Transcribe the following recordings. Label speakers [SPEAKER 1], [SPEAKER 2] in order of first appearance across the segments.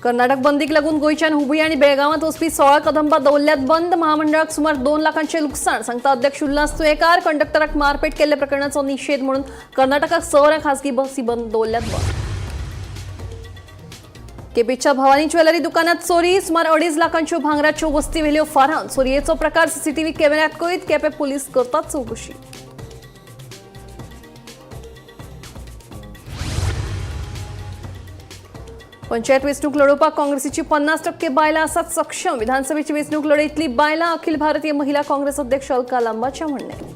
[SPEAKER 1] कर्नाटक बंदीक लागून गोंयच्यान हुबळी आनी बेळगांवांत वचपी 16 कदंबा दवरल्यात बंद. महामंडळाक सुमार 2 लाखांचें लुकसाण, सांगता अध्यक्ष उल्हास तुयेकार. कंडक्टराक मारपेट केल्ल्या प्रकरणाचो निशेध म्हणून कर्नाटकाक 6 वरां खासगी बसी बंद दवरल्यात बंद. केपेंच्या भवानी ज्वेलरी दुकानात चोरी. सुमार 2.5 लाखांच्यो भांगराच्यो वस्ती व्हेल्यो फारान. चोरयेचो प्रकार सीसीटीव्ही कॅमेऱ्यात कैद. केपें पुलीस करतात चवकशी. पंचायत वेंचणूक लढोवपाक काँग्रेसीची 50% बायलां आसात सक्षम. विधानसभेची वेंचणूक लढयतली बायलां, अखिल भारतीय महिला काँग्रेस अध्यक्ष अलका लांबाचें म्हणणें.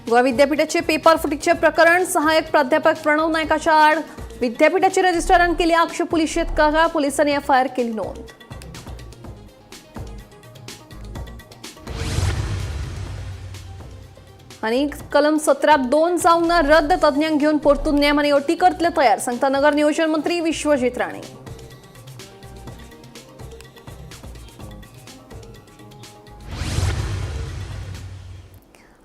[SPEAKER 1] गोवा विद्यापीठाचे पेपर फुटीचे प्रकरण. सहाय्यक प्राध्यापक प्रणव नायकाच्या आड विद्यापीठाचे रजिस्ट्रारान केली आक्षेप. पुलिशेंत कागाळ. पोलिसांनी एफआयआर केली नोंद. आनी कलम 17(2) जावंक ना रद्द. तज्ञांक घेवन परतून नेम आनी अटी करतले तयार, सांगता नगर नियोजन मंत्री विश्वजीत राणे.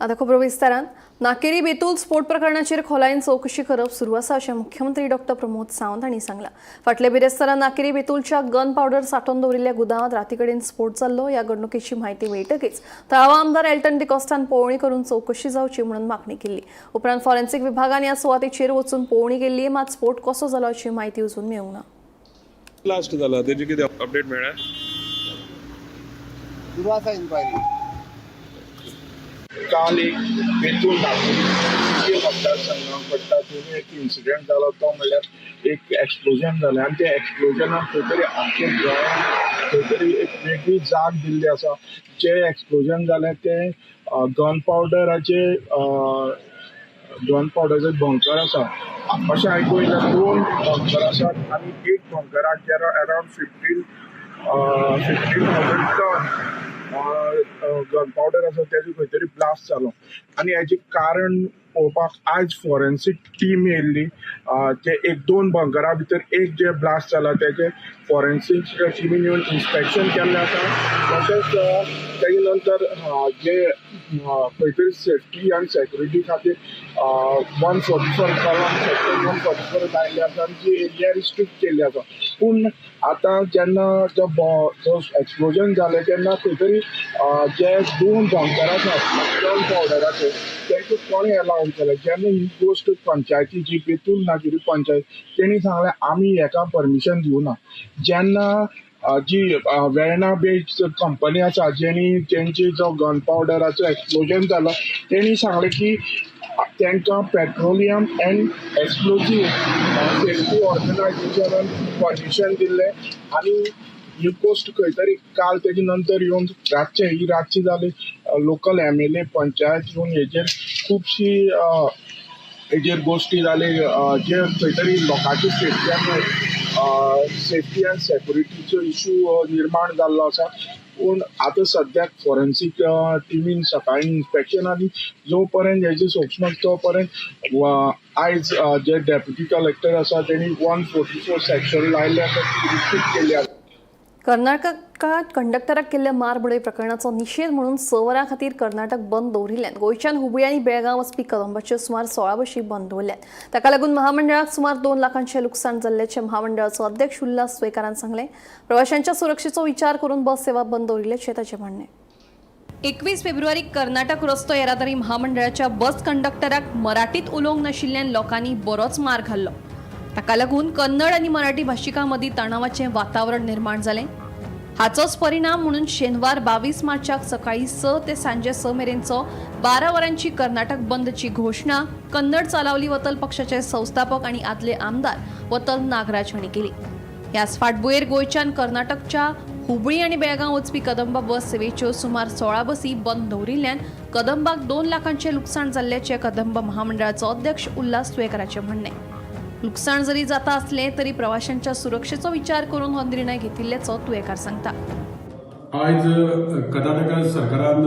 [SPEAKER 1] आतां खबरो विस्तारान. नाकेरी बेतूल स्फोट प्रकरणाचेर खोलायेन चवकशी करप सुरू आसा अशें मुख्यमंत्री डॉक्टर प्रमोद सावंत हांणी सांगलां. फाटल्या बिरेस्तारा नाकेरी बेतूलच्या गन पावडर सांठोवन दवरिल्ल्या गुदावांत राती कडेन स्फोट जाल्लो. ह्या घडणुकेची म्हायती मेळटकीच थळावा आमदार एल्टन डिकॉस्टान पळोवणी करून चवकशी जावची म्हणून मागणी केल्ली. उपरांत फॉरेन्सिक विभागान ह्या सुवातेचेर वचून पळोवणी केल्ली. मात स्फोट कसो जालो अशी म्हायती अजून मेळूंक ना.
[SPEAKER 2] ब्लास्ट जाला तेजी कितें अपडेट मेळ्ळ्या?
[SPEAKER 3] सुरू आसा इन्क्वायरी.
[SPEAKER 4] काल एक बेतूल नागरी मतदारसंघाक पडटा थंय एक इन्सिडंट जालो. तो म्हणल्यार एक एक्सप्लोजन जालें आनी त्या एक्सप्लोजनान खंय तरी आमच्या गोंयांत खंय तरी एक वेगळी जाग दिल्ली आसा. जें एक्सप्लोजन जालें तें गन पावडराचे गन पावडराचे बंकर आसा अशें आयकूंक येयलें. 2 बंकर आसात आनी एक बंकराक अरावंड 15,000 टन गन पावडर आसा तेजो खंय तरी ब्लास्ट जालो. आनी हेजें कारण पळोवपाक आयज फॉरेन्सीक टीम येयल्ली. ते एक 2 बंकरा भितर एक जे ब्लास्ट जाला तेजे फॉरेन्सीक टिमीन येवन इन्स्पेक्शन केल्लें आसा. तशेंच तेजे नंतर जे खंय तरी सेफ्टी आनी सेक्युरिटी खातीर 144 कलम सेक्शन 144 लायिल्ले आसा आनी जी एरिया रिस्ट्रिक्ट केल्ली आसा. पूण आतां जेन्ना जो एक्सप्लोजन जालें तेन्ना खंय तरी जे 2 बंकर आसात गन पावडराचे तांकां कोणें एलाव केलें? जेन्ना ही गोश्ट पंचायती जी बेतूल नागरी पंचायत तेणी सांगलें आमी हेका परमिशन दिवना. जेन्ना जी वेर्णा बेस्ड कंपनी आसा जेणी तेंची जो गन पावडराचो एक्सप्लोजन जालो तेणी सांगलें की तांकां पेट्रोलियम एंड एक्सप्लोजीव सेफ्टी ऑर्गनायझेशनान परमिशन दिल्लें. आनी ही गोश्ट खंय तरी काल तेजे नंतर येवन रातचे ही रातची जाली लोकल एमएलए पंचायत येवन हेजेर खुबशी हेजेर गोश्टी जाली जे खंय तरी लोकांची सेफ्टी आनी सेफ्टी आनी सेक्युरिटीचो इशू निर्माण जाल्लो आसा. पूण आतां सद्याक फॉरेन्सीक टिमीन सकाळीं इन्स्पेक्शन आनी जो पर्यंत हेजे सोंपना तो पर्यंत आयज जे डेप्युटी कलेक्टर आसा तेणी 144 सेक्शन लायल्ले आसा, रिस्ट्रिक्ट केल्ली आसा.
[SPEAKER 1] कर्नाटकात कंडक्टराक केल्ल्या मारबडय प्रकरणाचो निशेध म्हणून 6 वरां खातीर कर्नाटक बंद दवरिल्ल्यान गोंयच्यान हुबळी आनी बेळगांव वचपी कदंबाच्यो सुमार 16 बशी बंद दवरल्यात. ताका लागून महामंडळाक सुमार 2 लाखांचें लुकसाण जाल्ल्याचें महामंडळाचो अध्यक्ष उल्हास तुयेकारान सांगलें. प्रवाशांच्या सुरक्षेचो विचार करून बस सेवा बंद दवरिल्ल्याचें ताचें म्हणणें. 21 फेब्रुवारीक कर्नाटक रस्तो येरादारी महामंडळाच्या बस कंडक्टराक मराठीत उलोवंक नाशिल्ल्यान लोकांनी बरोच मार घाल्लो. ताका लागून कन्नड आनी मराठी भाशिकां मदीं तणावाचें वातावरण निर्माण जालें. हाचोच परिणाम म्हणून शेनवार 22 मार्चाक सकाळीं 6 ते सांजे 6 मेरेनचो 12 वरांची कर्नाटक बंदची घोशणा कन्नड चालावली वतल पक्षाचे संस्थापक आनी आदले आमदार वतल नागराज हांणी केली. ह्याच फाटभुंयेर गोंयच्यान कर्नाटकच्या हुबळी आनी बेळगांव वचपी कदंबा बस सेवेच्यो सुमार 16 बसी बंद दवरिल्ल्यान कदंबाक 2 लाखांचें लुकसाण जाल्ल्याचें कदंबा महामंडळाचो अध्यक्ष उल्हास तुयेकाराचें म्हणणें. लुकसाण जरी जाता असलें तरी प्रवाशांच्या सुरक्षेचो विचार करून हो निर्णय घेतिल्ल्याचो तुयेकार सांगता.
[SPEAKER 5] आयज कर्नाटक सरकारान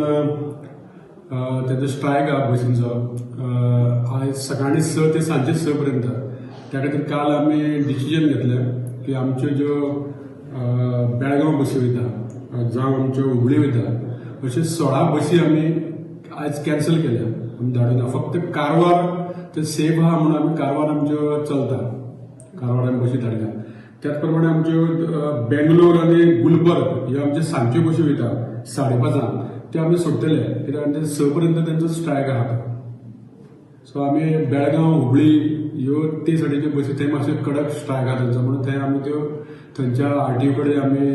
[SPEAKER 5] तेजो स्ट्रायक आहा बसींचो आयज सकाळीं 6 ते सांजे 6 पर्यंत. त्या खातीर काल आमी डिसिजन घेतलें की आमच्यो ज्यो बेळगांव बसी वयता जावं आमच्यो हुबळी वयता अश्यो 16 बसी आमी आयज कॅन्सल केल्या, आमी धाडूना. फक्त कारवार ते सेफ आहा म्हणून आमी कारवार आमच्यो चलता, कारवार आमी बशी धाडल्या. त्याच प्रमाणे आमच्यो बेंगलोर आनी गुलबर्ग ह्यो आमच्यो सांजच्यो बशी वयता 5:30, त्यो आमी सोडटले कित्याक ते 6 पर्यंत तेंचो स्ट्रायक आहा. सो आमी बेळगांव, हुबळी ह्यो ते सायडीच्यो बसी थंय मातशे कडक स्ट्रायक आहा तेंचो, म्हणून थंय आमी त्यो थंयच्या आरटीओ कडेन आमी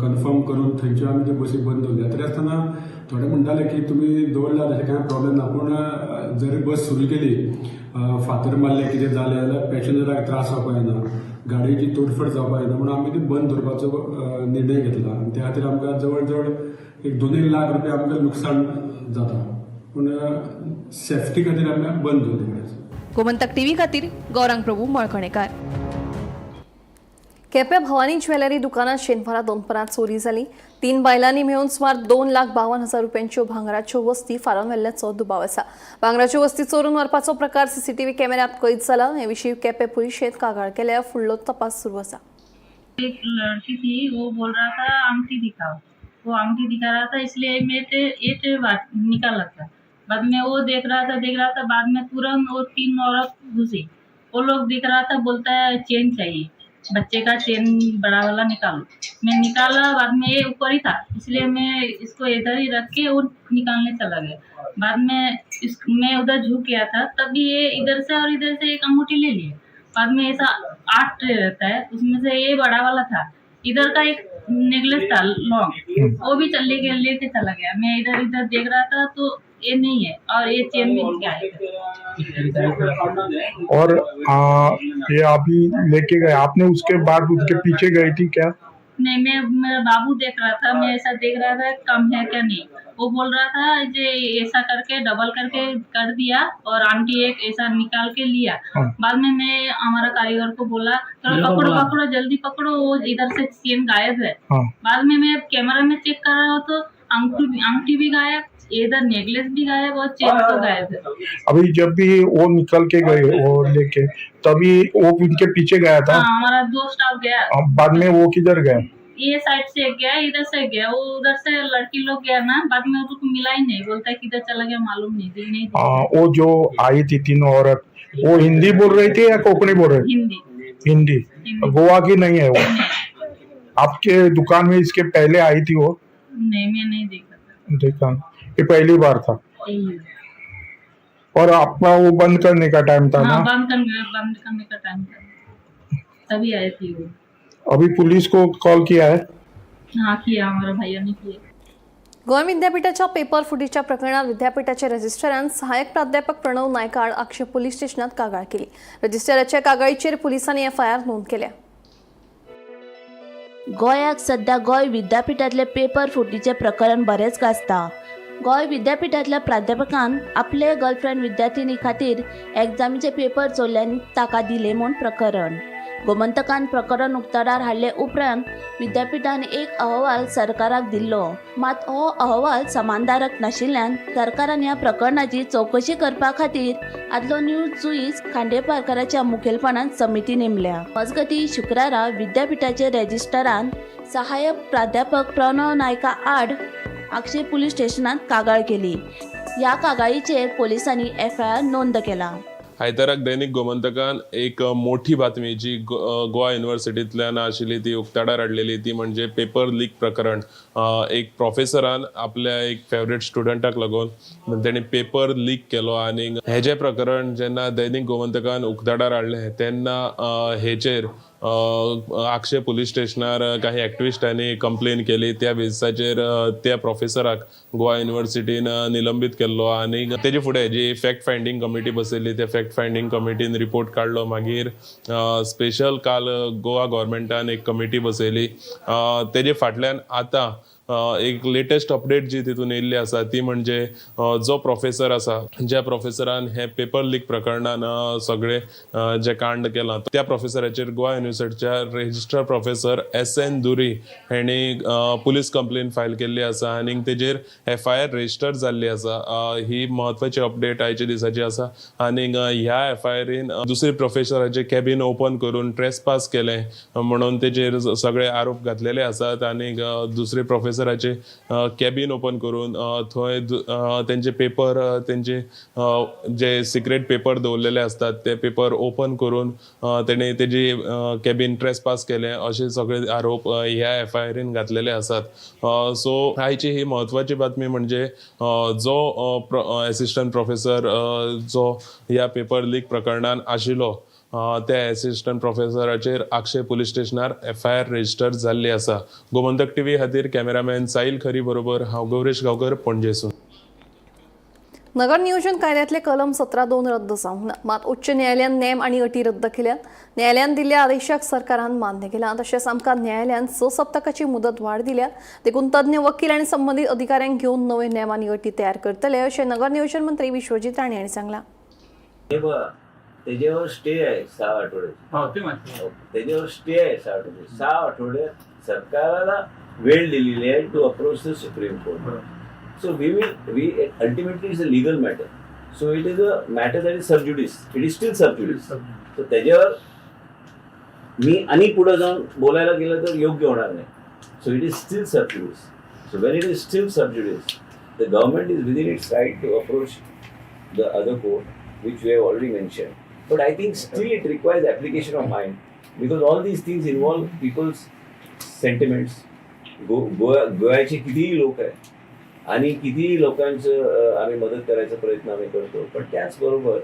[SPEAKER 5] कन्फर्म करून थंयच्यो आमी त्यो बसी बंद दवरल्या. तरी आसतना थोडे म्हणटाले की तुमी दवरल्यात अशें कांय प्रॉब्लेम ना, पूण जरी बस सुरू केली फातर मारले कितें जालें जाल्यार पॅसेंजराक त्रास जावपाक जायना, गाडयेची तोडफोड जावपाक जायना, म्हणून आमी ती बंद दवरपाचो निर्णय घेतला. आनी त्या खातीर आमकां जवळ जवळ एक 2 लाख रुपया आमकां लुकसाण जाता, पूण सेफ्टी खातीर आमी बंद दवरली.
[SPEAKER 1] गोमंतक टीव्ही खातीर गौरांग प्रभू मळकणेकार. केपें भवानी ज्वेलरी दुकानात शेनवारा दनपरां चोरी जाली. 3 बायलांनी मेळून सुमार 2,52,000 रुपयांच्यो भांगराच्यो वस्ती फारावन व्हेल्ल्याचो दुबाव आसा. भांगराच्यो वस्ती चोरून व्हरपाचो प्रकार सीसीटीव्ही कॅमेऱ्यांत कैद जाला. हे विशीं केपें पुलिशेंत कागाळ केल्या. फुडलो तपास सुरू आसा.
[SPEAKER 3] एक लड़की थी, वो बोल रहा था अंगूठी दिखाओ, वो अंगूठी दिखा रहा था, इसलिए मैं ते ये ते बात निकाला था. बाद में वो देख रहा था, देख रहा था, बाद में तुरंत वो 3 औरत घुसी, वो लोग दिख रहा था, बोलता है चेन चाहिए, बच्चे का चेन बड़ा वाला निकालो. मैं निकाला, बाद में ये ऊपर ही था, इसलिए मैं इसको इधर ही रख के वो निकालने चला गया. बाद में इस मैं उधर झुक गया था, तभी ये इधर से और इधर से एक अंगूठी ले लिया. बाद में ऐसा 8 ट्रे रहता है, उसमें से ये बड़ा वाला था, इधर का एक नेकलेस था लॉन्ग, वो भी चल लेके लेके चला गया. मैं इधर इधर देख रहा था तो ये नहीं है और ये चेन भी क्या है.
[SPEAKER 4] और ये अभी लेके गए आपने, उसके बाद उसके पीछे गई थी क्या?
[SPEAKER 3] नहीं, मैं मेरा बाबू देख रहा था, मैं ऐसा देख रहा था कम है क्या नहीं. वो बोल रहा था जे ऐसा करके डबल करके कर दिया और आंटी एक ऐसा निकाल के लिया. बाद में मैं हमारा कारीगर को बोला थोड़ा पकड़ो पकड़ो जल्दी पकड़ो, वो इधर से चेन गायब है. बाद में मैं कैमरा में चेक कर रहा हूँ तो अंगूठी भी गायब, इधर नेकलेस भी गायब और चेन तो गायब है.
[SPEAKER 4] अभी जब भी वो निकल के गए वो लेके, तभी वो उनके पीछे गया था?
[SPEAKER 3] हाँ, हमारा 2 स्टाफ गया.
[SPEAKER 4] बाद में वो किधर गए?
[SPEAKER 3] ये साइड से गया, इधर से गया, वो उधर से लड़की लोग गया ना, बाद में उसको मिला ही नहीं, बोलता है किधर चला गया मालूम नहीं, दिल नहीं.
[SPEAKER 4] वो जो आई थी 3 औरत, वो हिंदी बोल रही थी या कोकणी बोल रही थी?
[SPEAKER 3] हिंदी.
[SPEAKER 4] हिंदी. गोवा की नहीं है वो? आपके दुकान में इसके पहले आई थी वो?
[SPEAKER 3] नहीं, मैं नहीं देखा था.
[SPEAKER 4] देखा, ये पहली बार था. और आपका वो बंद करने का टाइम था ना?
[SPEAKER 3] बंद करने का टाइम था, तभी आई थी वो.
[SPEAKER 4] अभी पुलिस को कॉल किया है?
[SPEAKER 3] हाँ किया, हमारा भैया ने किया.
[SPEAKER 1] गोंय विद्यापीठाच्या पेपर फुटीच्या प्रकरणात विद्यापीठाच्या रजिस्ट्रारान सहाय्यक प्राध्यापक प्रणव नायक आड आक्षेप पोलीस स्टेशनात कागाळ केली. रजिस्ट्राराच्या कागाळीचेर पुलिसांनी एफआयआर नोंद केल्या.
[SPEAKER 6] गोंयाक सध्या गोंय विद्यापीठांतले पेपर फुटीचें प्रकरण बरेंच गाजता. गोंय विद्यापीठांतल्या प्राध्यापकान आपले गर्लफ्रेंड विद्यार्थिनी खातीर एग्जामीचे पेपर चोरले आनी ताका दिले म्हूण प्रकरण. गोमंतकान प्रकरण उक्ताडार हाडले उपरांत विद्यापीठान एक अहवाल सरकाराक दिल्लो, मात हो अहवाल समानधारक नाशिल्ल्यान सरकारान ह्या प्रकरणाची चवकशी करपा खातीर आदलो न्यू जुईज खांडेपारकाराच्या मुखेलपणान समिती नेमल्या. मजगतीं शुक्रारा विद्यापीठाचे रजिस्ट्रारान सहाय्यक प्राध्यापक प्रणव नायका आड आक्षे पुलीस स्टेशनात कागाळ केली. ह्या कागाळीचेर पोलिसांनी एफआयआर नोंद केला.
[SPEAKER 2] आयताराक दैनिक गोमंतकान एक मोठी बातमी जी गोवा युनिव्हर्सिटींतल्यान आशिल्ली ती उक्ताडार हाडलेली, ती म्हणजे पेपर लीक प्रकरण. एक प्रोफेसरान आपल्या एक फेवरेट स्टुडंटाक लागून तेणी पेपर लीक केलो आनी हेजें प्रकरण जेन्ना दैनिक गोमंतकान उक्ताडार हाडलें तेन्ना हेचेर आक्षे पुलीस स्टेशनार काही एक्टिविस्टांनी कंप्लेन केली. त्या बेजिसाचेर त्या प्रोफेसराक गोवा युनिव्हर्सिटीन निलंबीत केल्लो आनी तेजे फुडें जी फॅक्ट फायंडींग कमिटी बसयल्ली त्या फॅक्ट फायंडींग कमिटीन रिपोर्ट काडलो. मागीर स्पेशल काल गोवा गव्हर्मेंटान एक कमिटी बसयली. तेजे फाटल्यान आतां एक लेटेस्ट अपडेट जी तितून येयल्ली आसा ती म्हणजे जो प्रोफेसर आसा, ज्या प्रोफेसरान हे पेपर लीक प्रकरणान सगळे जे कांड केलां त्या प्रोफेसराचेर गोवा युनिव्हर्सिटीच्या registrar professor SN दुरी हेणी पुलीस कंप्लेन फायल केल्ली आसा आनी तेजेर एफआयआर रजिस्टर जाल्ली आसा. ही म्हत्वाची अपडेट आयच्या दिसाची आसा आनी ह्या एफआयआरीन दुसरी प्रोफेसराचे कॅबीन ओपन करून ट्रेस पास केलें म्हणून तेजेर सगळे आरोप घातलेले आसात आनी दुसरे प्रोफेसर प्रोफेसराचे कॅबीन ओपन करून थंय तेंचे पेपर, तेंचे जे सिक्रेट पेपर दवरलेले आसतात ते पेपर ओपन करून तेणे तेजी कॅबीन ट्रेसपास केलें अशे सगळे आरोप ह्या एफआयआरीन घातलेले आसात. सो आयची ही म्हत्वाची बातमी म्हणजे जो एसिस्टंट प्रोफेसर जो ह्या पेपर लीक प्रकरणान आशिल्लो त्या एसिस्टंट प्रोफेसराचेर आगशे पुलीस स्टेशनार एफआयआर रजिस्टर जाल्ली आसा. गोमंतक टीव्ही खातीर कॅमेरामॅन साहिल खरी बरोबर हांव गौरेश गांवकर, पणजेसून.
[SPEAKER 1] नगर नियोजन कायद्यातले कलम 17(2) रद्द जावंक ना, मात उच्च न्यायालयान नेम आनी अटी रद्द केल्यात. न्यायालयान दिल्ल्या आदेशाक सरकारान मान्य केला. तशेंच आमकां न्यायालयान 6 सप्तकाची मुदत वाड दिल्या, देखून तज्ञ वकील आनी संबंदीत अधिकाऱ्यांक घेवन नवे नेम आनी अटी तयार करतले अशें नगर नियोजन मंत्री विश्वजीत राणे हांणी सांगलां.
[SPEAKER 7] हे बघा, त्याच्यावर स्टे आहे 6 आठवड्याचे.
[SPEAKER 8] हो ते माहिती.
[SPEAKER 7] त्याच्यावर स्टे आहे 6 आठवडे. 6 आठवड्यात सरकारला वेळ दिलेली आहे to approach the Supreme Court. So we ultimately it's a legal matter, so it is a matter that is sub judice, it is still sub judice. तर त्याच्यावर मी आणि पुढे जाऊन बोलायला गेलं तर योग्य होणार नाही. So it is still sub judice. So when it is still sub judice, the government is within its right to approach the other court, which we have already mentioned. But I think still it requires application of mind, because all these things involve people's sentiments. Goa गोव्याचे कितीही लोक आहेत आणि कितीही लोकांचं आम्ही मदत करायचा प्रयत्न आम्ही करतो, पण त्याचबरोबर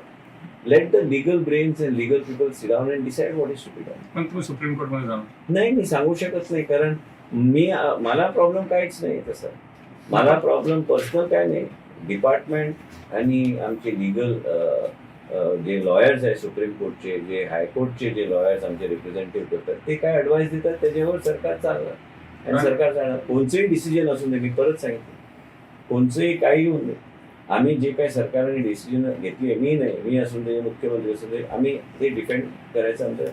[SPEAKER 7] let the legal brains and legal people sit down and decide what is to be done.
[SPEAKER 8] पण तुम्ही सुप्रीम कोर्टमध्ये जाणार?
[SPEAKER 7] नाही, मी सांगू शकत नाही, कारण मी मला प्रॉब्लेम काहीच नाही तसा. मला प्रॉब्लेम पर्सनल काय नाही. डिपार्टमेंट आणि आमचे लिगल जे लॉयर्स आहे सुप्रीम कोर्टचे, जे हायकोर्टचे जे लॉयर्स आमचे रिप्रेझेंटेटिव्ह करतात, ते काय ॲडवाईस देतात त्याच्यावर सरकार चालणार आणि सरकार चालणार. कोणचंही डिसिजन असून दे, मी परत सांगितलं, कोणचंही काही होऊन दे, आम्ही जे काही सरकारने डिसिजन घेतली आहे, मी नाही, मी असून दे, मुख्यमंत्री असून दे, आम्ही ते डिफेंड करायचा आमचा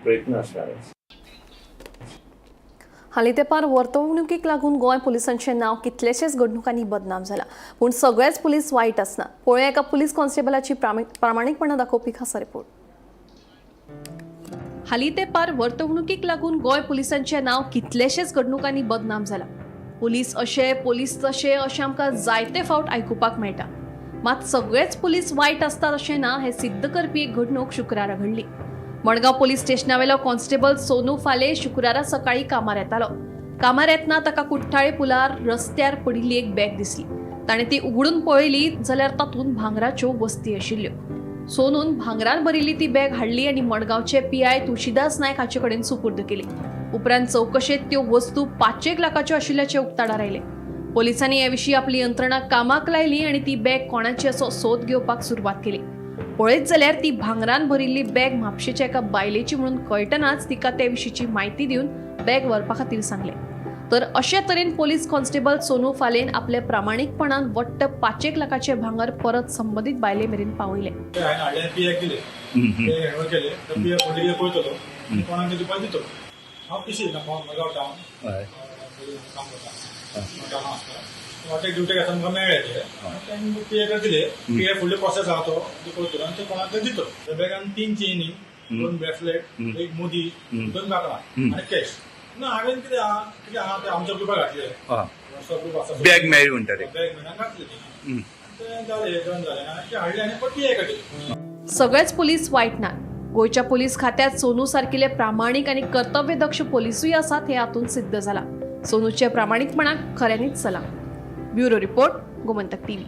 [SPEAKER 7] प्रयत्न असणारच.
[SPEAKER 1] हालीं तेंपार वर्तवणुकीक लागून गोंय पुलिसांचें नांव कितलेशेच घडणुकांनी बदनाम जालां, पूण सगळेच पुलीस वायट आसना. पळोवया एका पुलीस कॉन्स्टेबलाची प्रामाणीकपणा दाखोवपी खासा रिपोर्ट. हालीं तेंपार वर्तवणुकीक लागून गोंय पुलिसांचें नांव कितलेशेच घडणुकांनी बदनाम जालां. पुलीस अशे, पुलीस तशे अशें आमकां जायते फावट आयकुपाक मेळटा. मात सगळेच पुलीस वायट आसतात अशें ना हें सिद्ध करपी एक घडणूक शुक्रारा घडली. मडगांव पोलीस स्टेशनावेलो कॉन्स्टेबल सोनू फाले शुक्रारा सकाळी कामार येतालो. कामार येतना ताका कुठ्ठाळे पुलार रस्त्यार पडिल्ली एक बॅग दिसली. ताणें ती उगडून पळयली जाल्यार तातूंत भांगराच्यो वस्ती आशिल्ल्यो. सोनून भांगरान भरिल्ली ती बॅग हाडली आनी मडगांवचे पीआय तुळशीदास नायक हाचे कडेन सुपूर्द केली. उपरांत चवकशेंत त्यो वस्तू 5 लाखाच्यो आशिल्ल्याचें उक्ताडार आयलें. पोलिसांनी हे विशीं आपली यंत्रणा कामाक लायली आनी ती बॅग कोणाची असो सोद घेवपाक सुरवात केली. पळयत जाल्यार ती भांगरान भरिल्ली बॅग म्हापशेच्या एका बायलेची म्हणून कळटनाच तिका ते विशींची म्हायती दिवन बॅग व्हरपा खातीर सांगलें. तर अशे तरेन पोलीस कॉन्स्टेबल सोनू फालेन आपल्या प्रामाणीकपणान वट्ट 5 लाखाचे भांगर परत संबंदीत बायले मेरेन पावयलें.
[SPEAKER 9] हांवें हाडलें, पियाक दिलें, ते हँडओवर केले. तर पिया फुडले कितें पळयतलो आनी कोणाक कितें दिवपाक दितलो. हांव पिशी मडगांव टावन काम करता, टावन आसता वाटेक ड्युटेक आसतना म्हाका मेळ्ळे ते तांणी पियाक दिले. पिया फुडले प्रोसेस आहा तो पळयतलो आनी ते कोणाक ते दितलो. त्या बॅगान 3 चेनी, 2 ब्रेसलेट, 1 मुदी, 2 कांकणां आनी कॅश. ना हांवें कितें आहा कितें आहा ते आमच्या ग्रुपार घातले. व्हॉट्सअप ग्रुप आसा,
[SPEAKER 10] बॅग मेळ्ळी म्हणटा ते
[SPEAKER 9] बॅग मेळ्ळी घातले ते जालें, डन जालें आनी ते हाडले आनी परत पियाक दिले.
[SPEAKER 1] सगळेच पुलीस वायट नात. गोंयच्या पोलीस खात्यात सोनू सारकिले प्रामाणीक आनी कर्तव्यदक्ष पोलिसूय आसात हें हातूंत सिद्ध जालां. सोनूच्या प्रामाणीकपणाक खऱ्यांनीच सलाम. Bureau report, Gomantak TV.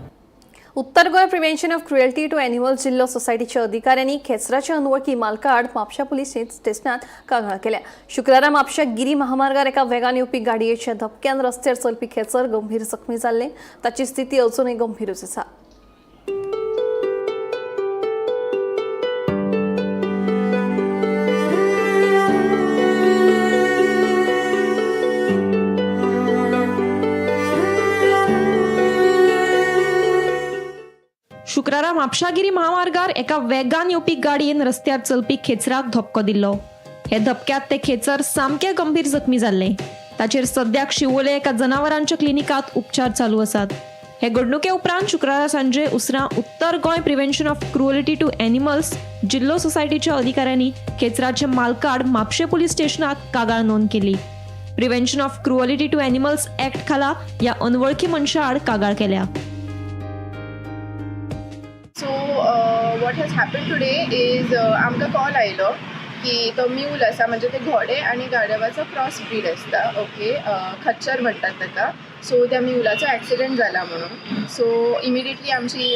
[SPEAKER 1] Uttar Goa prevention of cruelty to animals जिल्लो सोसायटीच्या अधिकाऱ्यांनी खेचराच्या अनवळखी मालका आड म्हापशा पुलीस स्टेशनात कागाळ केल्या. शुक्रारा म्हापशा गिरी महामार्गार एका वेगान येवपी गाडयेच्या धपक्यान रस्त्यार चलपी खेचर गंभीर जखमी जाल्लें. ताची स्थिती अजूनय गंभीरच आसा.
[SPEAKER 11] शुक्रारा म्हापशागिरी महामार्गार एका वेगान येवपी गाडयेन रस्त्यार चलपी खेचराक धपको दिल्लो. हे धपक्यात ते खेचर सामके गंभीर जखमी जाल्ले. ताचेर सद्याक शिवोले एका जनावरांच्या क्लिनिकात उपचार चालू आसात. हे घडणुके उपरांत शुक्रारा सांजे उसरां Uttar Goa prevention of cruelty to animals जिल्लो सोसायटीच्या अधिकाऱ्यांनी खेचराच्या मालकाड म्हापशे पुलीस स्टेशनात कागाळ नोंद केली. Prevention of cruelty to animals act खाला ह्या अनवळखी मनशा आड कागाळ केल्या.
[SPEAKER 8] So what has happen today is आमकां कॉल आयलो की तो म्यूल आसा, म्हणजे ते घोडे आनी गाढवाचो क्रॉस ब्रीड आसता, ओके, खच्चर म्हणटात ताका. सो त्या म्युलाचो एक्सिडंट जाला म्हणून. सो इमिडिएटली आमची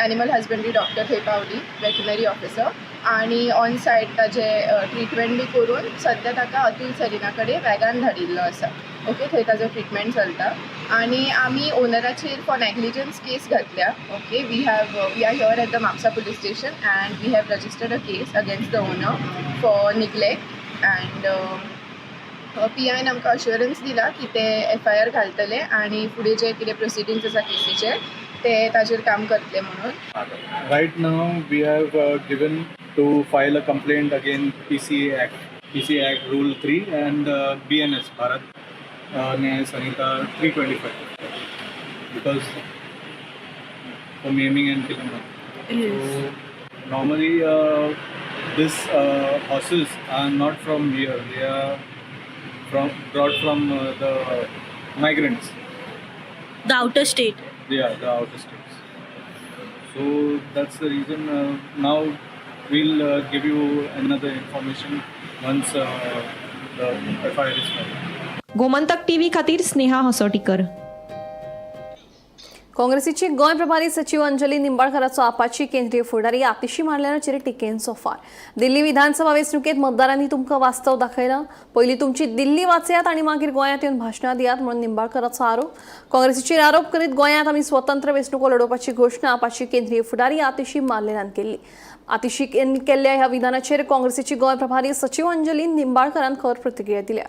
[SPEAKER 8] एनिमल हजबंडरी डॉक्टर थंय पावली, वेटनरी ऑफिसर, आनी ऑन सायट ताजे ट्रिटमेंट बी करून सद्या ताका अतुल सरीना कडेन वेगान धाडिल्लो आसा. ओके, थंय ताजो ट्रिटमेंट चलता आनी आमी ओनराचेर फॉर नेग्लिजन्स केस घातल्या. Okay, we are here at the Mapusa police station and we have registered a case against the owner for neglect and P आयन आमकां अश्योरन्स दिला की ते एफ I R घालतले आनी फुडें जे कितें प्रोसिडींग्स आसा केसीचे ते ताजेर काम करतले म्हणून.
[SPEAKER 10] Right now, we have given to file a complaint against PCA Act, PCA Act Rule 3 and BNS, Bharat Nyaya Sanhita 325, because for maiming and killing them. So normally, these horses are not from here; they are from brought from the migrants.
[SPEAKER 3] The outer state.
[SPEAKER 10] Yeah, the outer states. So that's the reason. Now we'll give you another information once the FIR is filed.
[SPEAKER 11] Gomantak TV खातीर स्नेहा हसोटीकर.
[SPEAKER 1] काँग्रेसीची गोंय प्रभारी सचिव Anjali निंबाळकराचो Apache केंद्रीय फुडारी आतिशी मारल्याचेर टिकेंचो फार. दिल्ली विधानसभा वेंचणुकेत मतदारांनी तुमकां वास्तव दाखयला, पयलीं तुमची दिल्ली वाचयात आनी मागीर गोंयांत येवन भाशणां दियात म्हणून निंबाळकराचो आरोप. काँग्रेसीचेर आरोप करीत गोंयांत आमी स्वतंत्र वेंचणुको लडोवपाची घोशणा आपाची केंद्रीय फुडारी आतिशी मार्लेनान केल्ली. आतिशी केल्ल्या ह्या विधानाचेर काँग्रेसीची गोंय प्रभारी सचिव अंजली निंबाळकरान खर प्रतिक्रिया दिल्या.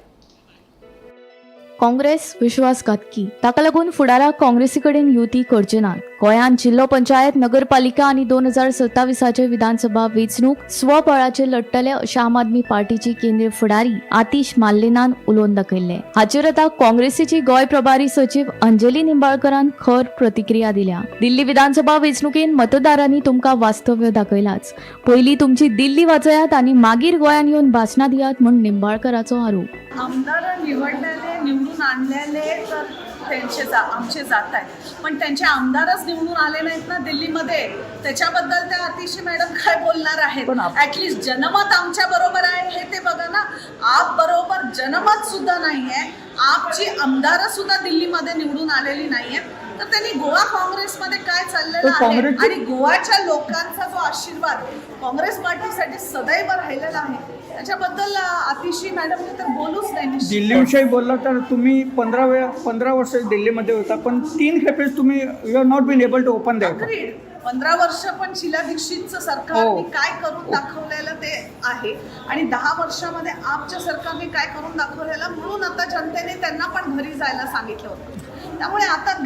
[SPEAKER 12] काँग्रेस विश्वासघातकी, ताका लागून फुडाराक काँग्रेसी कडेन युती करचे नात. गोंयांत जिल्लो पंचायत, नगरपालिका आनी 2027चे विधानसभा वेंचणूक स्वबळाचेर लढटले अशें आम आदमी पार्टीची केंद्रीय फुडारी आतिश माल्लेनान उलोवन दाखयल्लें. हाचेर आतां काँग्रेसीची गोंय प्रभारी सचीव अंजली निंबाळकरान खर प्रतिक्रिया दिल्या. दिल्ली विधानसभा वेंचणुकेन मतदारांनी तुमकां वास्तव्य दाखयलाच, पयलीं तुमची दिल्ली वाचयात आनी मागीर गोंयांत येवन भाशणां दियात म्हूण निंबाळकराचो आरोप.
[SPEAKER 13] आमदार निवडलेले, निवडून आणलेले तर त्यांचे आमचे जात आहेत, पण त्यांचे आमदारच निवडून आले नाहीत ना दिल्लीमध्ये, त्याच्याबद्दल त्या अतिशी मॅडम काय बोलणार आहेत? ऍटलिस्ट जनमत आमच्या बरोबर आहे हे ते बघा ना. आप बरोबर जनमत सुद्धा नाही आहे, आपची आमदार सुद्धा दिल्लीमध्ये निवडून आलेली नाहीये, तर त्यांनी गोवा काँग्रेसमध्ये काय चाललेलं आहे आणि गोवाच्या लोकांचा जो आशीर्वाद काँग्रेस पार्टीसाठी सदैव राहिलेला आहे त्याच्याबद्दल अतिशी मॅडमने तर बोलूच नाही निश्चित.
[SPEAKER 14] दिल्लीविषयी बोलला तर तुम्ही 15 वेळा, 15 वर्ष दिल्लीमध्ये होता, पण तीन खेपेस तुम्ही you are not been able to open that.
[SPEAKER 13] Agreed. 15 वर्ष पण शीला दीक्षितचं सरकारने काय करून दाखवलेलं ते आहे आणि 10 वर्षामध्ये आपच्या सरकारने काय करून दाखवलेलं, म्हणून आता जनतेने त्यांना पण घरी जायला सांगितलं होतं. त्यामुळे आता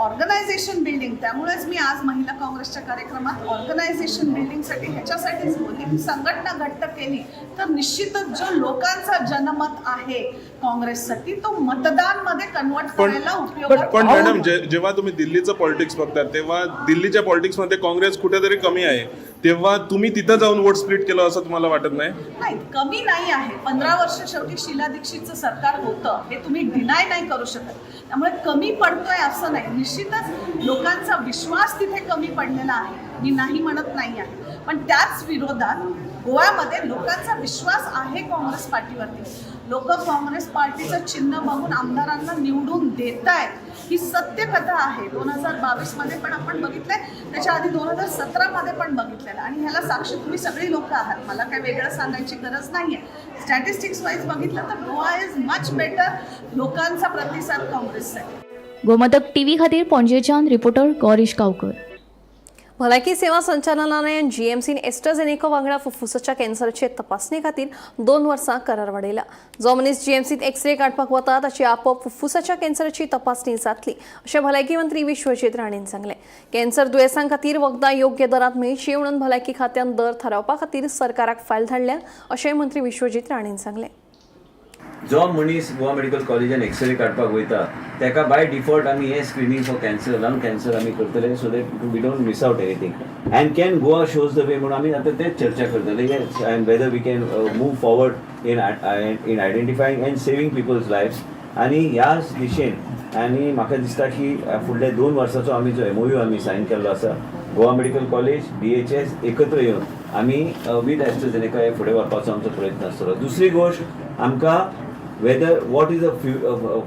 [SPEAKER 13] ऑर्गनायझेशन बिल्डिंग, त्यामुळेच मी आज महिला काँग्रेसच्या कार्यक्रमात ऑर्गनायझेशन बिल्डिंगसाठी ह्याच्यासाठीच बोलली की संघटना घट्ट केली तर निश्चितच जो लोकांचा जनमत आहे काँग्रेससाठी तो मतदानमध्ये कन्वर्ट करायला उपयोगात
[SPEAKER 2] पण मॅडम, जेव्हा तुम्ही दिल्लीचं पॉलिटिक्स बघता तेव्हा दिल्लीच्या पॉलिटिक्समध्ये काँग्रेस कुठेतरी कमी आहे, तेव्हा तुम्ही तिथं जाऊन वोट स्प्लिट केलं असं तुम्हाला वाटत नाही?
[SPEAKER 13] नाही, कमी नाही आहे. 15 वर्ष शेवटी शीला दीक्षितचं सरकार होतं हे तुम्ही डिनाय नाही करू शकत. त्यामुळे कमी पडतोय असं नाही. निश्चितच लोकांचा विश्वास तिथे कमी पडलेला आहे, मी नाही म्हणत नाही आहे, पण त्याच विरोधात गोव्यामध्ये लोकांचा विश्वास आहे काँग्रेस पार्टीवरती. लोक काँग्रेस पार्टीचं चिन्ह बघून आमदारांना निवडून देत आहेत, ही सत्यकथा आहे. 2022मध्ये पण आपण बघितलंय, त्याच्या आधी 2017मध्ये पण बघितलेलं आणि ह्याला साक्षी तुम्ही सगळी लोक आहात. मला काही वेगळं सांगायची गरज नाही आहे. स्टॅटिस्टिक्स वाईज बघितलं तर गोवा is much better, लोकांचा प्रतिसाद काँग्रेससाठी.
[SPEAKER 12] गोमंतक टीव्ही खातीर पणजेच्यान रिपोर्टर गौरीश गांवकर.
[SPEAKER 1] भलायकी सेवा संचालनालयान जीएमसीन एस्ट्राझेनेका वांगडा फुफ्फुसाच्या कॅन्सराचे तपासणे खातीर 2 वर्सां करार वाडयला. जो मनीस जीएमसीत एक्सरे काडपाक वता ताची आपोआप फुफ्फुसाच्या कॅन्सराची तपासणी जातली अशें भलायकी मंत्री विश्वजीत राणेन सांगलें. कॅन्सर दुयेंसां खातीर वखदां योग्य दरांत मेळची म्हणून भलायकी खात्यान दर थारावपा खातीर सरकाराक फायल धाडल्या अशेंय मंत्री विश्वजीत राणेन सांगलें.
[SPEAKER 7] जो मनीस गोवा मेडिकल कॉलेजान एक्सरे काडपाक वयता ताका बाय डिफॉल्ट आमी हें screening for cancer, lung cancer आमी करतले, so that we don't miss out anything. And can Goa shows the way म्हणून आमी आतां तेच चर्चा करतले, and whether we can move forward in identifying and saving people's lives. आनी ह्याच दिशेन आनी म्हाका दिसता की फुडल्या 2 वर्साचो आमी जो एमओयू आमी सायन केल्लो आसा, गोवा मेडिकल कॉलेज DHS एकत्र येवन आमी विथ एस्ट्राझेनेका हे फुडें व्हरपाचो आमचो प्रयत्न आसतलो. दुसरी गोश्ट, आमकां whether what is a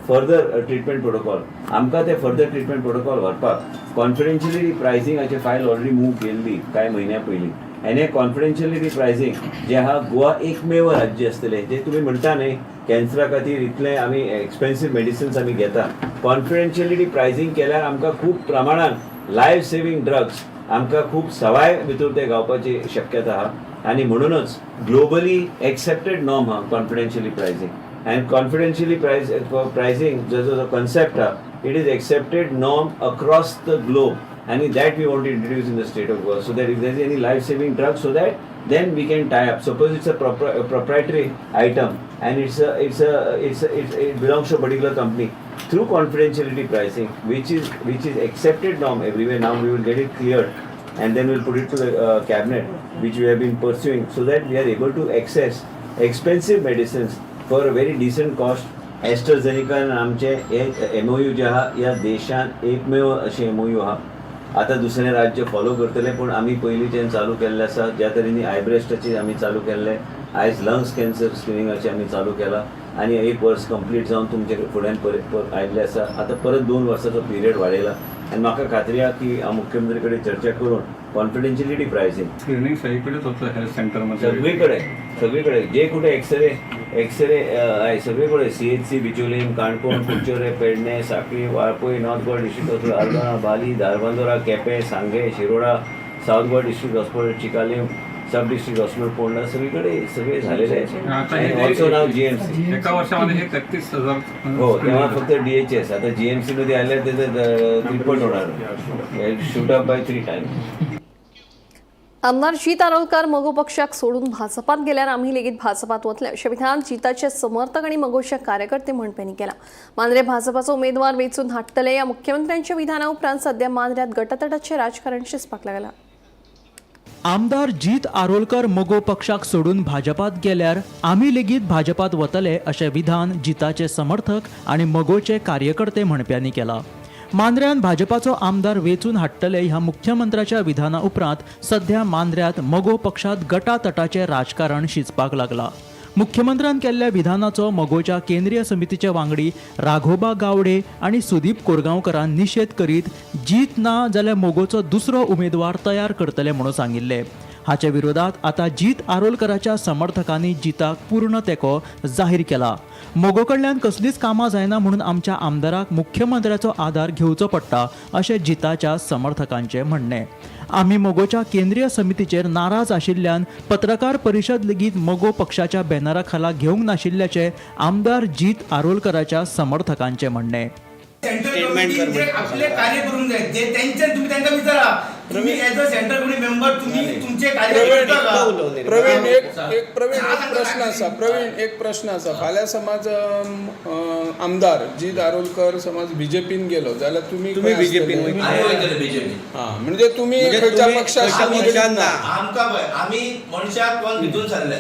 [SPEAKER 7] further treatment protocol, आमकां ते फर्दर ट्रिटमेंट प्रोटोकॉल व्हरपाक कॉन्फिडेन्शियलिटी प्रायसिंगाची फायल ऑलरेडी मूव केल्ली कांय म्हयन्या पयलीं. आनी हे कॉन्फिडेन्शियलिटी प्रायसिंग जें आहा, गोवा एकमेव राज्य आसतलें जें तुमी म्हणटा न्ही कॅन्सरा खातीर इतलें आमी एक्सपेन्सीव मेडिसिन्स आमी घेता. कॉन्फिडेन्शियलिटी प्रायसिंग केल्यार आमकां खूब प्रमाणान लायफ सेवींग ड्रग्स आमकां खूब सवाय भितर ते गावपाची शक्यता आहा. आनी म्हणूनच ग्लोबली एक्सेप्टेड नॉर्म आहा कॉन्फिडेन्शियली प्रायसिंग. आनी कॉन्फिडेन्शियली प्रायसिंग जो जो कॉन्सेप्ट आहा, it is accepted norm across the globe, आनी that we want to introduce in the state of Goa, so that if there is any life saving drug, so that then we can tie up. Suppose it's a proprietary item and it belongs to a particular company. Through confidentiality pricing, which is accepted norm everywhere, now we will get it cleared and then we'll put it to the cabinet, which we have been pursuing, so that we are able to access expensive medicines for a very decent cost. AstraZeneca आमचे हे MOU जे आहा, ह्या देशांत एकमेव अशें MOU आहा. आतां दुसरें राज्य फॉलो करतले, पूण आमी पयलींच्यान चालू केल्लें आसा. ज्या तरेनी आयब्रेस्टाची आमी चालू केल्लें, आयज लंग्स कॅन्सर स्क्रिनिंगाचें आमी चालू केलां आनी एक वर्स कंप्लीट जावन तुमचे फुड्यान परत आयिल्लें आसा. आतां परत 2 वर्साचो पिरियड वाडयला आनी म्हाका खात्री आहा की हांव मुख्यमंत्री कडेन चर्चा करून कॉन्फिडेन्शियलिटी प्रायसिंग
[SPEAKER 10] स्क्रिनिंग सगळीकडेच होतं हेल्थ सेंटरमध्ये.
[SPEAKER 7] सगळीकडे, सगळीकडे जे कुठे एक्सरे एक्सरे आहे सगळीकडे, CHC Bicholim, Canacona, Curchorem, Pernem, Sanquelim, Valpoi, north Goa district hospital Aldona, Bali, Dharbandora, Quepem, Sanguem, Shiroda, south Goa district hospital Chicalim, सब डिस्ट्रिक्ट हॉस्पिटल पोंडा, सगळीकडे सगळे झालेले आहे. ऑल्सो नाव जीएमसी.
[SPEAKER 10] एका वर्षामध्ये हे 33,000.
[SPEAKER 7] हो, तेव्हा फक्त डीएचएस, आता जीएमसी मध्ये आल्या त्याचं त्रिपट होणार, shoot up by 3 times.
[SPEAKER 1] आमदार जीत आरोलकर मगो पक्षाक सोडून भाजपात गेल्यार आम्ही लेगीत भाजपात वतले अशें विधान जिताचे समर्थक आनी मगोचे कार्यकर्ते म्हणप्यांनी केला. मांद्रे भाजपाचो उमेदवार वेंचून हाडटले या मुख्यमंत्र्यांच्या विधाना उपरांत सध्या मांद्र्यात गटातटाचें राजकारण शिजपाक लागलां.
[SPEAKER 15] आमदार जीत आरोलकर मगो पक्षाक सोडून भाजपात गेल्यार आमी लेगीत भाजपात वतले अशें विधान जिताचे समर्थक आनी मगोचे कार्यकर्ते म्हणप्यांनी केला. मांद्र्यान भाजपाचो आमदार वेंचून हाडटले ह्या मुख्यमंत्र्याच्या विधाना उपरांत सध्या मांद्र्यांत मगो पक्षात गटातटाचें राजकारण शिजपाक लागलां. मुख्यमंत्र्यान केल्ल्या विधानाचो मगोच्या केंद्रीय समितीचे वांगडी राघोबा गावडे आनी सुदीप कोरगांवकरान निशेध करीत जीत ना जाल्यार मगोचो दुसरो उमेदवार तयार करतले म्हणून सांगिल्लें. हाच्या विरोधात आतां जीत आरोलकराच्या समर्थकांनी जिताक पूर्ण तेंको जाहीर केला. मगो कडल्यान कसलीच कामां जायना म्हणून आमच्या आमदाराक मुख्यमंत्र्याचो आदार घेवचो पडटा अशें जिताच्या समर्थकांचें म्हणणें. आमी मगोच्या केंद्रीय समितीचेर नाराज आशिल्ल्यान पत्रकार परिशद लेगीत मगो पक्षाच्या बॅनरा खाला घेवंक नाशिल्ल्याचें आमदार जीत आरोलकराच्या समर्थकांचें म्हणणें.
[SPEAKER 16] सेंट्रल कमिटीन जे आपले कार्य करूंक जाय जे तेंच्यान, तुम्ही तांकां विचारा, तुम्ही as a central committee member तुम्ही तुमचे कार्य करता का?
[SPEAKER 4] प्रवीण, एक एक प्रवीण, एक प्रश्न आसा. प्रवीण, एक प्रश्न आसा. फाल्यां समज आमदार जीत आरोलकर समज बीजेपीन गेलो जाल्यार तुमी
[SPEAKER 16] तुमी
[SPEAKER 4] खंय
[SPEAKER 16] BJP न
[SPEAKER 4] आसतले?
[SPEAKER 16] आमी वयतले बीजेपी.
[SPEAKER 4] हा, म्हणजे तुमी
[SPEAKER 16] म्हणजे
[SPEAKER 4] खंयच्या
[SPEAKER 16] तुमी
[SPEAKER 4] पक्षाशी
[SPEAKER 16] खंयच्या
[SPEAKER 4] निगडीत
[SPEAKER 16] पक्षान
[SPEAKER 4] ना?
[SPEAKER 16] आमकां पळय, आमी मनशाक कोण भितून सरले.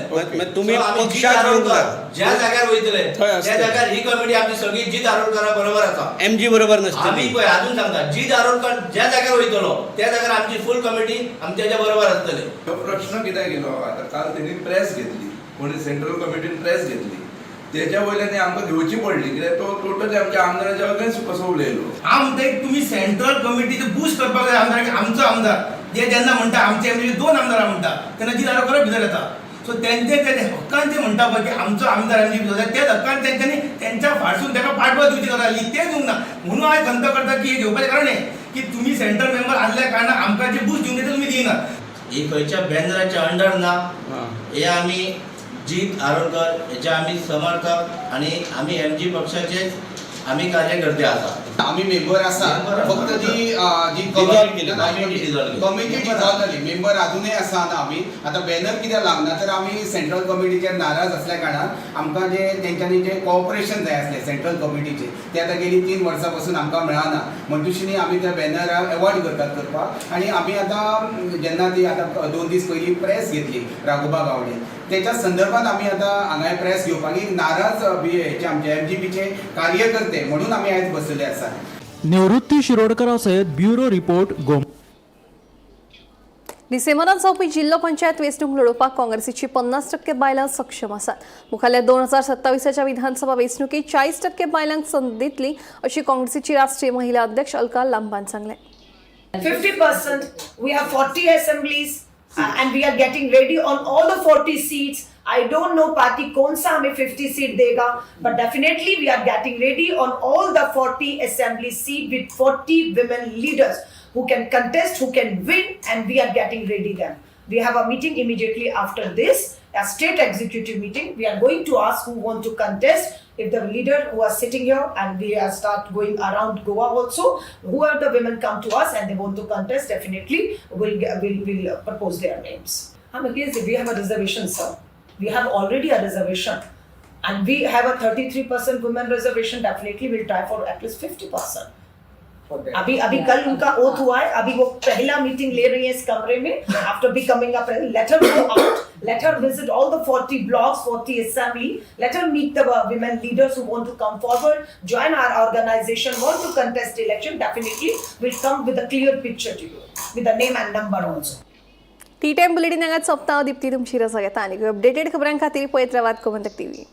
[SPEAKER 17] तुमी
[SPEAKER 16] So आमी जीत
[SPEAKER 17] पक्षाक येवंक
[SPEAKER 16] आरोलकर
[SPEAKER 17] ना.
[SPEAKER 16] ज्या जाग्यार वयतले
[SPEAKER 4] थंय
[SPEAKER 16] त्या
[SPEAKER 4] आसतले.
[SPEAKER 16] जाग्यार ही कमिटी आमची सगळी जीत आरोलकरा बरोबर आसा.
[SPEAKER 17] एमजी बरोबर नसतली.
[SPEAKER 16] आमी पळय, अजून सांगता, जीत आरोलकर ज्या जाग्यार वयतलो त्या जाग्यार आमची फूल कमिटी आमच्या बरोबर आसतली.
[SPEAKER 18] हो प्रश्न कित्याक येयलो, आतां काल तेणी प्रेस घेतली, कोणी सेंट्रल कमिटीन प्रेस घेतली, तेच्या वयल्यान ती आमकां घेवची पडली, कित्याक तो टोटली आमच्या आमदाराच्या अगेन्स्ट कसो उलयलो.
[SPEAKER 16] हांव म्हणटा एक तुमी सेंट्रल कमिटीचे बूस्ट करपाक जाय आमदार, आमचो आमदार जे जेन्ना म्हणटा, आमचे एमजी दोन आमदारां म्हणटा तेन्ना जीत आरोलकर भितर येता. सो तेंचे ते हक्कान ते म्हणटा पळय की आमचो आमदार एमजी भितर जाय, त्याच हक्कान तेंच्यांनी तेंच्या फाटसून ताका पाठबळ दिवची गजाल आसली, तें दिवंक ना. म्हणून हांवें खंत करता की हे घेवपाचें कारण हें की तुमी सेंट्रल मेंबर आसल्या कारणान आमकां जे बूस्ट दिवंक जाय ते तुमी दिना. ही खंयच्या बॅनराच्या अंडर ना, हे आमी जीत आरोलकर हेचे आमी समर्थक आनी आमी एमजी पक्षाचेच
[SPEAKER 17] आमी कार्यकर्ते आसा.
[SPEAKER 19] आमी मेंबर आसा, फक्त ती जी
[SPEAKER 17] Dissolve केली, committee dissolve केली.
[SPEAKER 19] कमिटी डिझॉल्व जाली, मेंबर अजुनूय आसा. आतां आमी आतां बॅनर कित्याक लागना तर आमी सेंट्रल कमिटीचेर नाराज असल्या कारणान आमकां जे तेंच्यांनी जे कॉपरेशन जाय आसलें सेंट्रल कमिटीचें तें आतां गेली 3 वर्सां पसून आमकां मेळना. म्हणटूच आमी त्या बॅनराक एवॉयड करतात करपाक. आनी आमी आतां जेन्ना ती आतां 2 दीस पयलीं प्रेस घेतली राघोबा गावडे तेच्या संदर्भात आमी आतां हांगा प्रेस घेवपाक एक नाराज हेचे आमचे एमजीपीचे कार्यकर्ते म्हणून आमी आयज बसलेले आसा.
[SPEAKER 15] निवृत्ती शिरोडकरा सयत ब्युरो रिपोर्ट, गोम.
[SPEAKER 1] डिसेंबरात जावपी जिल्लो पंचायत वेंचणूक लढोवपाक काँग्रेसीची 50% बायलां सक्षम आसात. मुखाल्ल्या 2027च्या विधानसभा वेंचणुकेत 40% बायलांक संद दितली अशी काँग्रेसीची राष्ट्रीय महिला अध्यक्ष अलका लांबान सांगलें.
[SPEAKER 20] 50%, we have 40 assemblies and we are getting ready on all the 40 seats. I don't know party कौन सा हमें 50 सीट देगा, but definitely we are getting ready on all the 40 assembly seat with 40 women leaders who can contest, who can win, and we are getting ready them. We have a meeting immediately after this, a state executive meeting. We are going to ask who want to contest. If the leader who are sitting here, and we are start going around Goa also, who are the women come to us and they want to contest, definitely we'll propose their names. I'm against it. We have a reservation, sir. We have already a reservation, and we have a 33% women reservation. Definitely we'll try for at least 50%. अभी अभी कल उनका oath हुआ है, अभी वो पहला meeting ले रही है इस कमरे में after becoming a president. Let her go out, let her visit all the 40 blocks, 40 assembly, let her meet the women leaders who want to come forward, join our organization, want to contest election. Definitely will come with a clear picture to you with the name and number also.
[SPEAKER 1] Tea time bulletin हांगाच सोंपता. दीप्ती तुमची रजा घेता आनी updated खबरां खातीर पळयत रावात गोमंतक टीव्ही.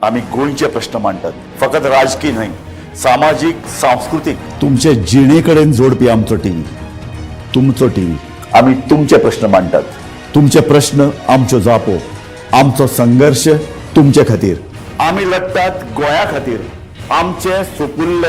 [SPEAKER 21] आमी गोंयचे प्रश्न मांडटात, फकत राजकीय न्हय, सामाजीक, सांस्कृतीक, तुमचे जिणे कडेन जोडपी आमचो टीव्ही, तुमचो टीव्ही. आमी तुमचे प्रश्न मांडटात, तुमचे प्रश्न आमच्यो जापो, आमचो संघर्श तुमचे खातीर. आमी लढटात गोंया खातीर, आमचे सुपुल्ले